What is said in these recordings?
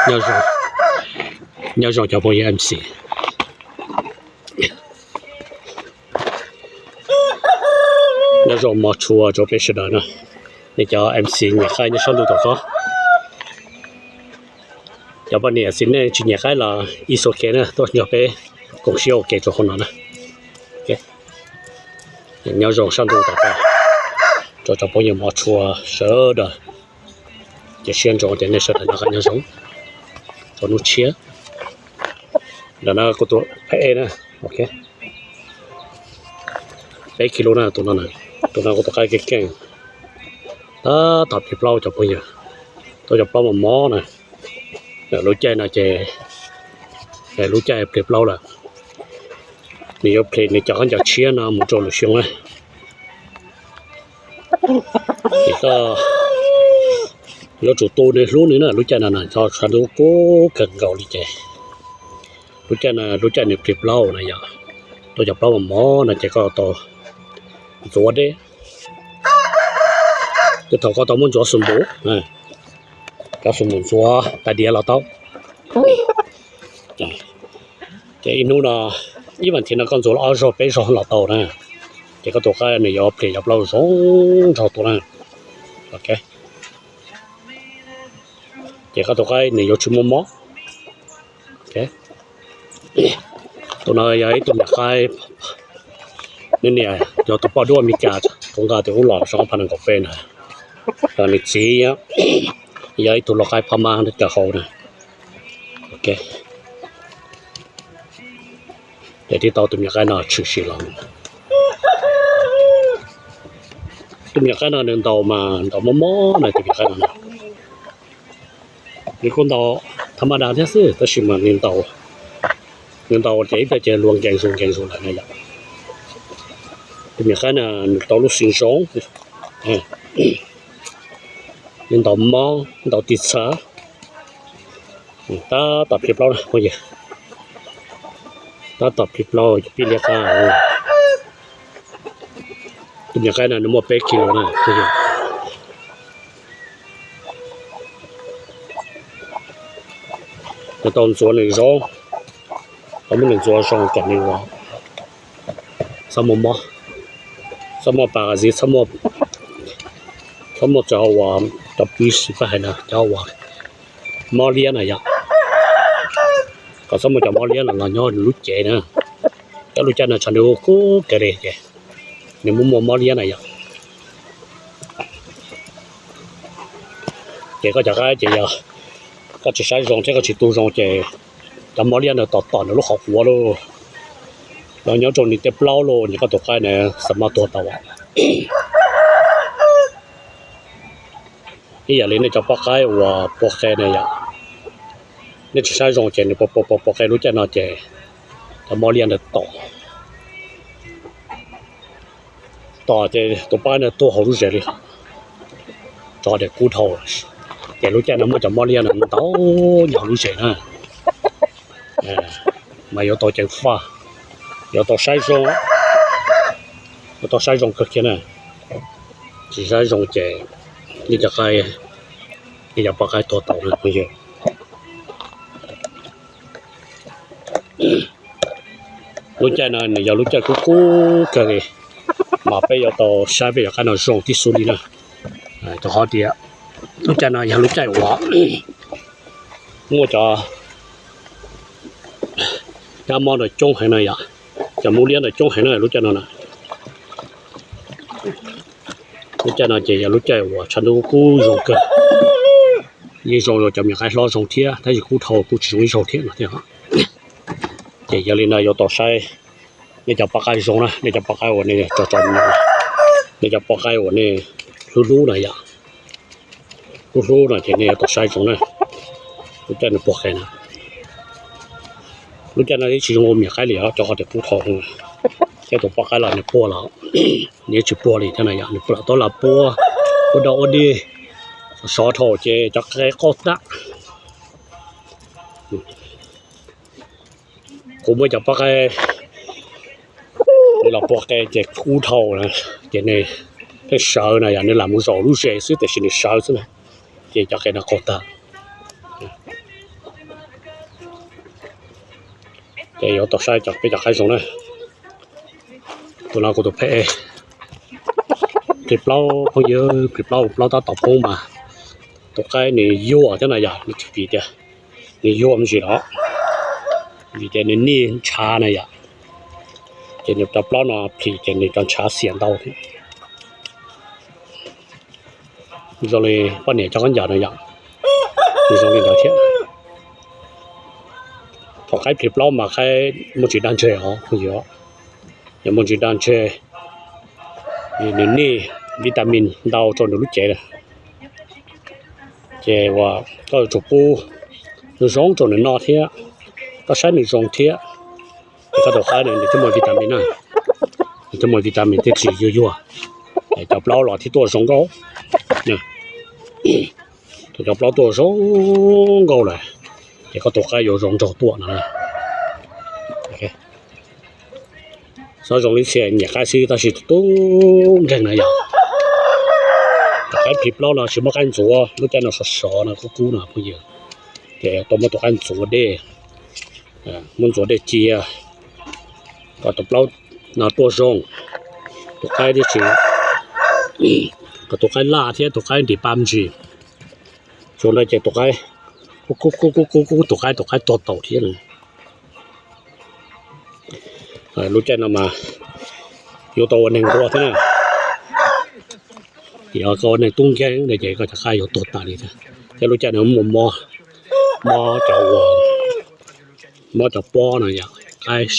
Nyob zoo, nyob zoo cov phooj ywg M C. Nyob zoo mog tshua rau peb sawv daws na. Nej cov M C nyiam qaib nyob sab ntuj tom qab. Cov poj niam xis nej tsis nyiam qaib los it's ok na, tuaj nrog peb koom siab ua ke rau hauv no na. Nyob zoo sab ntuj tom qab rau cov phooj ywg mog tshua sawv daws. Ces siab ntsoov tias nej sawv daws noj qab nyob zoo rau hnub tshiab. Ntawm no kuv tus phab ej na, ok, peb kis lub na, tus no, tus no kuv tus qaib keej keej, tab tom plig plaub cov phooj ywg, tau cov plaub mos mos na. Lub caij no ces lub caij plig plaub lawm, nws yuav plig nws cov khaub ncaws tshiab no mus rau lwm xyoo na. Ces koj yuav tsum tu nws hlub nws na, lub caij no na, tshav ntuj kub kawg nkaus li ces lub caij no lub caij nws plig plaub na yom, tau cov plaub mos mos no ces koj tau ntxuav deb. Ces thaum koj tau muab ntxuav xus npum, cov xus npum ntxuav tais diav los tau. Ces ib hnub no, ib vas thiv no koj ntxuav ob zaug peb zaug los tau na. Ces koj tus qaib nws yuav plig cov plaub zoo nraug tuaj na. Ok, ces koj tus qaib nws yuav tsis muaj mob. Tus no yog ib tug me nyuam qaib, nws niam yog tus poj duab Amelikas, kuv nqa tias ub los xyoo ob phav nees nkaum peb na. Nws txiv yog ib tug lau qaib Phab Mab cov hauv na. Ok, ces tib tau tus me nyuam qaib no tshwm sim los. Tus me nyuam qaib no nws ntaus mas ntaus mob mob na, tus me nyuam qaib no na. Nws kuj ntaus thas mas das thiab xwb, tab sis mas nws ntaus, nws ntaus ces ib pliag ces luag nkees zus nkees zus lawm na yom. Tus me nyuam qaib no nws tau lub xim zoo, nws ntaus mob ntaus tis txha. Tab tom plig plaub na phooj ywg, tab tom plig plaub pib liab qab. Tus me nyuam qaib no nws muaj peb kis lus na. Nws tau ntxuav nws zoo, tau muab nws ntxuav zoo kom nws ua txhob muaj mob, txhob muaj pas ziv, txhob muaj cov uas cov pis sis pab hais na, cov uas mob liab na yom. Kom txhob muaj cov mob liab no los nyob nws lub cev na. Cov lub caij no tshav ntuj kub kawg li ces nws muaj muaj mob liab na yom. Ces koj cov qaib ces yog koj tsis saib zoo thiab koj tsis tu zoo ces cov mob liab ntawd tom tom nws lub qhov quav lauj, los nyob rau nws tej plaub lauj, nws koj tus qaib na xa maj tuag tau. Ib yam li nej cov poj qaib uas pua qe na yom, nej tsis saib zoo ces nws pua pua pua qe lub caij no ces cov mob liab ntawd tom, tom ces tus poj qaib ntawd tuag hauv lub zes li, rau tias kub dhau. Ces lub caij no muaj cov mob liab no ntau nyob hauv lub zes na, mas yuav tau ceev faj, yuav tau saib zoo, yuav tau saib zoo kawg kiag na. Tsis saib zoo ces nej cov qaib, nej cov poj qaib tuag tau na phooj ywg. Lub caij no nws yog lub caij kub kub kawg li, mas peb yuav tau saib peb cov qaib no zoo tib xub li na. Rau qhov tias lub caij no yog lub caij uas muaj cov kab mob ntawd coob heev na yom, cov mob liab ntawd coob heev na lub caij no na. Lub caij no ces yog lub caij uas tshav ntuj kub zoo kawg, yeej zoo rau cov me nyuam qaib hlob zoo thiab, tab sis kub dhau kuj tsis zoo ib zaug thiab no thiab. Ces yog li no yuav tau saib nej cov poj qaib zoo na, nej cov poj qaib uas nej tso tso, nej cov poj qaib uas nej hlub hlub na yom, hlub hlub no ces nej yuav tau saib zoo na. Lub caij no puag qe na, lub caij no tsis zoo ua me nyuam qaib li os, rau qhov tias kub dhau. Thiab tus poj qaib los nws puag los, nws tsis puag li thiab na yom, nws puag los tau lam puag, ua dog ua dig, sov dhau ces cov qe qaug tag. Kuv muab cov poj qaib nws los puag qe ces kub dhau na, ces nws pheej sawv na yom, nws lam mus zaum lub zes xwb tiam sis nws sawv xwb na, ces cov qe no qaug tag. Ces yuav tau saib cov peb cov qaib zoo na. Tus no kuv tus pheb e, plig plaub phooj ywg, plig plaub, plaub tab tom poob mas tus qaib nws yuag thiab na yom, nws tsis plig tiag, nws yuag me ntsis los vim tias nws nij ntshav na yom. Ces nws cov plaub no plig ces nws cov ntshav xiam ntau thiab. Zoo li poj niam cov khaub ncaws no yom, nws zoo li ntawd thiab. Thaum qaib plig plaub mas qaib muaj tsis dag ntseg os phooj ywg, yog muaj tsis dag ntseg, nws nij vitamin ntau rau nws lub cev. Ces uas koj yuav tsum pub zoo zoo rau nws noj thiab, koj saib nws zoo thiab. Ces koj tus qaib no nws thiaj muaj vitamin na, nws thiaj muaj vitamin thiaj tsis yuag yuag. Cov plaub los thiaj tuaj zoo nkauj. Thaum cov plaub tuaj zoo nkauj lawm, ces koj tus qaib yuav zoo nraug tuaj no. Xyov zoo li txhia nyiam qaib xwb tab sis tub nkeeg na yom. Cov qaib plig plaub no tsis muaj qaib ntxuav, lub caij no sov sov no kub kub no phooj ywg, ces tau muab tus qaib ntxuav dej, muab ntxuav dej cia kom tus plaub no tuaj zoo, tus qaib thiaj tsis, kom tus qaib laj thiab tus qaib ntim pa me ntsis. Tsuas ntawd ces tus qaib kub kub kub kub kub tus qaib, tus qaib tuag taus thiab. Lub caij no mas yuav tau ua neeg nquag thiab na. Yog koj ua neeg tub nkeeg ces koj cov qaib yuav tuag tas li thiab. Thiab lub caij no muaj mob, mob cov, mob cov pob no yom, qaib,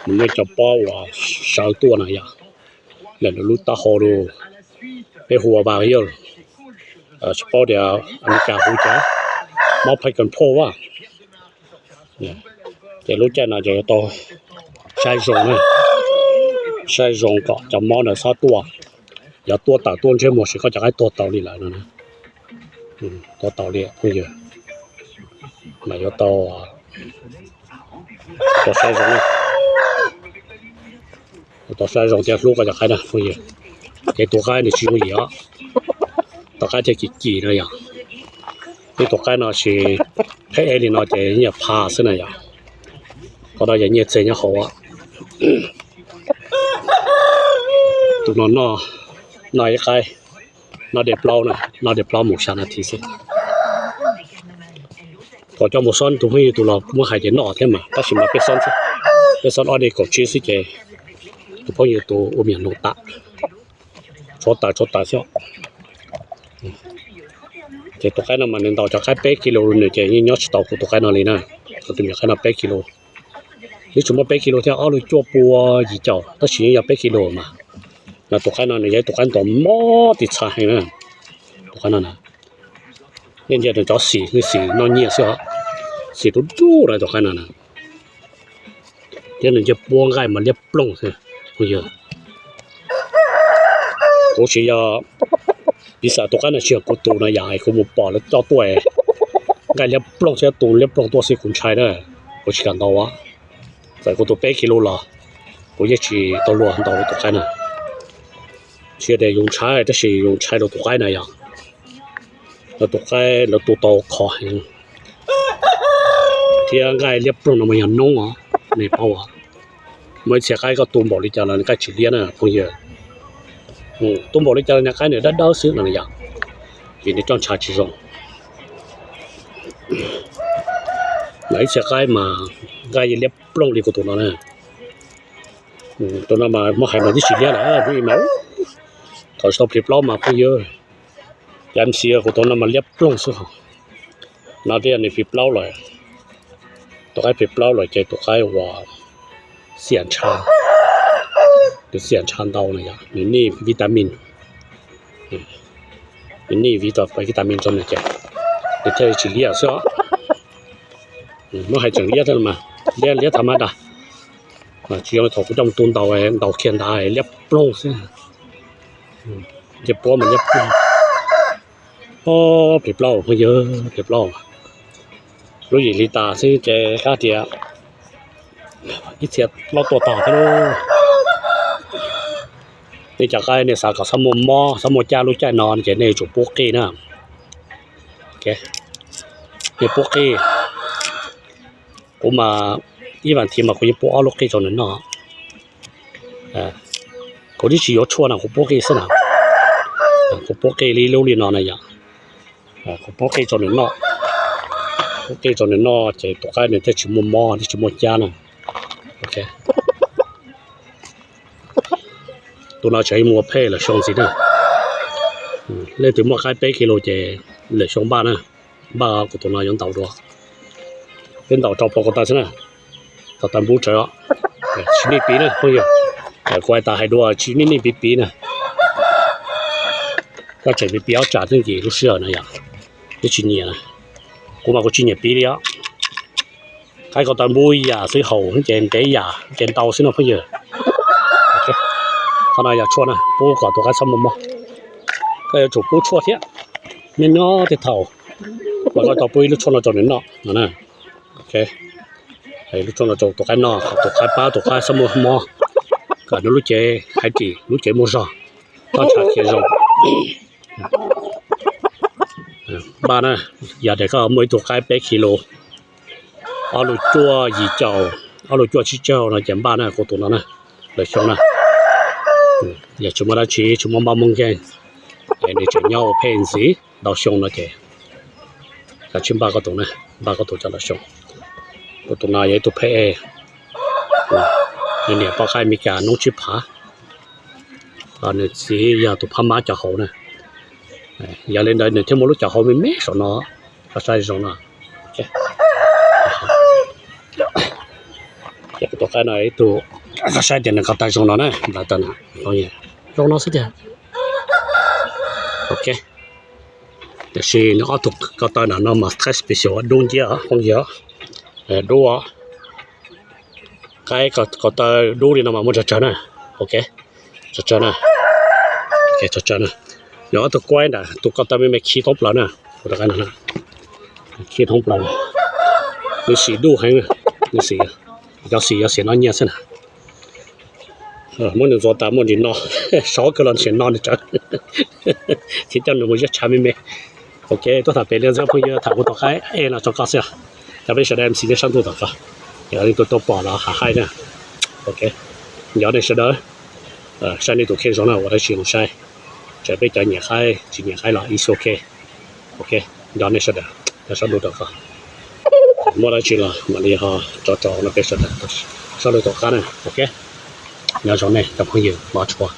nws muaj cov pob uas sawv tuaj no yom, lawm nws lub taub hau los peb hu ua vas yog, tsis paub tias Amelikas hu cas, mob phaij kas phoj a. Ces lub caij no ces yuav tau saib zoo, saib zoo kom cov mob ntawd txhob tuaj. Yog tuaj tawm tuaj ntsej muag ces koj cov qaib tuag taus li lawm no. Tuag taus li phooj ywg, mas yuav tau, tau saib zoo, tau saib zoo thiab hlub koj cov qaib na phooj ywg. Ces tus qaib nws tsis zoo yim os, tus qaib thiaj kim kim no yom. Ib tus qaib no ces pheb ev li no ces nyiaj pha xwb na yom. Qhov no yog nyiaj txiag nyob hauv. Tus no noj, noj ib qaib, noj dej plaub na, noj dej plaub mus xya nas this xwb. Thaum coj mus xob tus phooj ywg tus los muab hais tias noj thiab mas tab sis mas peb xob, peb xob ob dej kaum tsib xwb ces tus phooj ywg tus ua miam noog tas, tshuav tas tshuav tas xwb. Ces tus qaib no mas nws ntaus cov qaib peb kis lus nws ces yeej nyob tsis tau kuv tus qaib no li na. Kuv tus me qaib no peb kis lus, nws tsis muaj peb kis lus thiab, ob lus cuaj pua yim caum tab sis yeej yog peb kis lus mas. Mas tus qaib no nws yog ib tus qaib ntaus mob tiv txha heev na. Tus qaib no na, nej ntsia nws cov xim, nws xim noj nyiaj xwb os, xim dub dub na tus qaib no na. Thiab nws ncej puab nqaij mas liab ploog xwb. Phooj ywg, kuv tsis yog, piv xam tus qaib no tsis yog kuv tus no yom, kuv mus pom lawv coj tuaj nqaij liab ploog thiab tus liab ploog tuaj xwb kuv ntshai na, kuv tsis kam ntaus. Txawm kuv tus peb kis lus los kuv yeej tsis tau luag ntaus tus qaib na. Tsis yog tias yus ntshai tab sis yus ntshai rau tus qaib na yom. Lawv tus qaib lawv tu tau khov heev thiab nqaij liab ploog no mas yog noob os, nej paub os. Muaj ib txhia qaib koj tu npaum li cas los nws nqaij tsis liab na phooj ywg. Tu npaum li cas los nws qaib nws dawb dawb xwb no yom, vim nws coj ntshav tsis zoo. Mas ib txhia qaib mas nqaij yeej liab ploog li kuv tus no na. Tus no mas muab hais mas twb tsis liab lawm, mas thaum tsis tau plig plaub mas phooj ywg, cas xis kuv tus no mas liab ploog xwb. No twb yog nws plig plaub lawm, tus qaib plig plaub lawm ces tus qaib uas xiam ntsha, nws xiam ntsha ntau no yom, nws nij vitamin, nws nij vitamin rau nws ces nws thiaj tsis liab xwb os. Muab hais tseem liab thiab mas, liab liab thaum mab das, tsis zoo li thaum kuv coj mus tu ntaus, ntaus kiag ntawd liab ploog xwb. Ncej puab mas liab ploog. Ob, plig plaub phooj ywg, plig plaub. Lub yim hli tas xwb ces kab tias ib txhia plaub tuaj tag thiab lauj. Nej cov qaib nej xav kom txhob muaj mob txhob muaj cab lub caij no ces nej yuav tsum pub qij na. Nej pub qij, kuv mas Ib vas thiv mas kuv yeej pub ob lub qij rau nws noj. Kuv twb tsis yuav tshuaj na, kuv pub qij xwb na. Kuv pub qij li lub li no na yom. Kuv pub qij rau nws noj, pub qij rau nws noj ces tus qaib nws thiaj tsis muaj mob thiaj tsis muaj cab na. Tus no tseem mus ua phej lawm xyoo ntxiv na. Leej twg muaj qaib peb kis lus ces lwm xyoo npaj na, npaj kuv tus no yuav ntaus dua. Peb ntaus rau plaub ko taw xwb na, ko taw npub tsawv, tsis nij piv na phooj ywg. Kuv hais tas hais dua tsis nij nij piv piv na. Koj tseem piv piv ob tsam thiab nkim lub sij hawm na yom, twb tsis nyiam na. Kuv mas kuv tsis nyiam piv li os. Qaib ko taw npub yam xwb haus ces ntev yam ces ntau xwb no phooj ywg. Qhov no yog tshuaj na, pub kom tus qaib txhob muaj mob. Koj yuav tsum pub tshuaj thiab, nyob nyob tej thaum mas koj tau pub ib lub tshuaj no rau nws noj no na. Lub tshuaj no rau tus qaib noj kom tus qaib pab tus qaib txhob muaj mob, kom nws lub cev hais ris lub cev muaj zog, txhob ntshav khiav zoo. Npaj na, yog tias koj muaj ib tug qaib peb kis lus, ob lus cuaj yim caum, ob lus cuaj tsib caug no ces npaj na kuv tus no na, lwm xyoo na. Yog tsis muaj dab tsi, tsis muaj npaj muaj nkeeg, es nws tseem nyob ua phej ntxiv ntau xyoo no ces kav tsij npaj koj tus na, npaj koj tus coj lwm xyoo. Kuv tus no yog ib tug phej, nws niam poj qaib Amelikas noob tsib phav, nws txiv yog tus phab mab cov hauv na. Yog li ntawd nws thiaj muaj lub cov hauv me me saum no, koj saib zoo no. Ces kuv tus qaib no ib tug, koj saib tias nws ko taw zoo no na, nplawv taw na, zoo no xwb tiag. Ok, tiam sis nws ob tug ko taw na no mas qaib special dub nciab phooj ywg, dub. Qaib ko taw dub li no mas muaj tsawg tsawg na. Ok, tsawg tsawg na. Tsawg tsawg na. Nws ob tug kuaib nram tus ko taw me me khi thoob plaws na. Kuv rov qab no, khi thoob plaws. Nws sim dub heev, nws sim, cov sim yog sim no nyiaj xwb na. Muab nws ntxuav tas muaj ntsis no, sov kawg los tseem no nws tsawv. Thiaj coj nws mus ziab tshav me me. Ok, tuaj tham pem li ntxwb phooj ywg, tham kuv tus qaib ej no rau koj xwb. Cov peb sawv daws MC nyob sab ntuj tom koj, yog leej twg tuaj pom los hav haij na. Ok, nco nej sawv daws saib nej tus kheej zoo na, ua dab tsi los saib, txawm peb cov nyiam qaib tsis nyiam qaib los it's ok. Ok, nco nej sawv daws, nyob sab ntuj tom koj, muaj dab tsi los mam li ho tso rau no peb sawv daws sab ntuj tom qab na. Ok, nyob zoo nej cov phooj ywg, mov tshua.